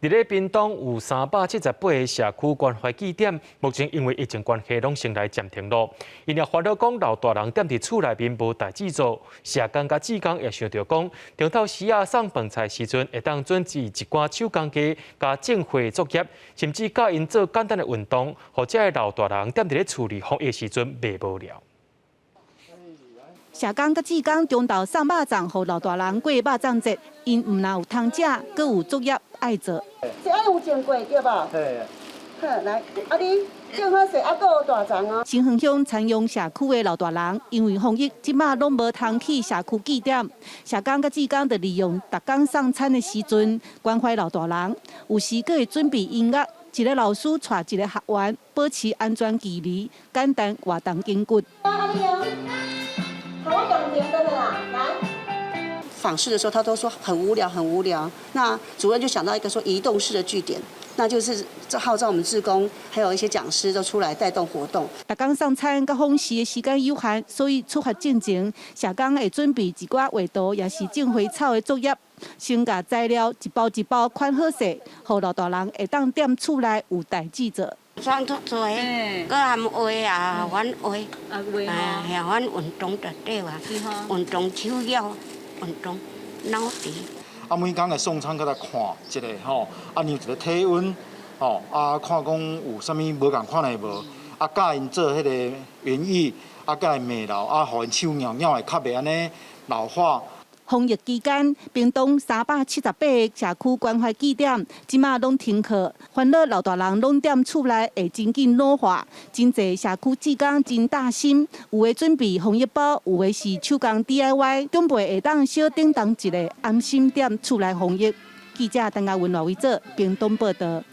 佇咧屏東有378個社區關懷據點，目前因為疫情關係，攏先來暫停囉。𪜶也煩惱講老大人踮佇厝內面無代誌做，社工佮志工也想著講，中晝時仔送飯菜時陣，會當準備一寡手工藝佮種花作業，甚至教𪜶做簡單的運動，予這个老大人踮佇咧厝裡防疫時陣袂無聊。社工佮志工中晝送肉粽，予老大人過肉粽節，𪜶毋但有通食，閣有作業愛做。這愛有種過對無？嘿。好，來，啊你種好勢，啊閣有大欉哦。新園鄉田陽社區的老大人，因為防疫，這馬攏無通去社區據點。社工佮志工就利用逐工送餐的時陣，關懷老大人。有時閣會準備音樂，一个老師帶一个學員，保持安全距離，簡單活動筋骨。好，我用點燈啦，來。訪視的時候，他都說很無聊，很無聊。那主任就想到一個說移動式的據點，那就是號召我們志工，還有一些講師都出來帶動活動。逐工送餐佮訪視的時間有限，所以出發進前，社工會準備一寡畫圖，抑是種花草的作業，先共材料一包一包款好勢，予老大人會當踮厝內有代誌做。創作做的，閣含畫啊，阮畫，啊，阮運動就對啊，運動手腰，運動腦袋。啊，每工會送餐閣來看一下吼，啊量一个體溫，吼，啊看講有啥物無仝款的無，啊教𪜶做彼个園藝，啊教𪜶麥老，啊予𪜶手咬咬會較袂按呢老化。防疫期間，屏東378個社區關懷據點，這馬攏停課，煩惱老大人攏踮厝內會真緊老化。真濟社區志工真貼心，有的準備防疫包，有的是手工 DIY，準備會當小叮當一下，安心踮厝內防疫。記者陳嘉文、賴偉哲，屏東報道。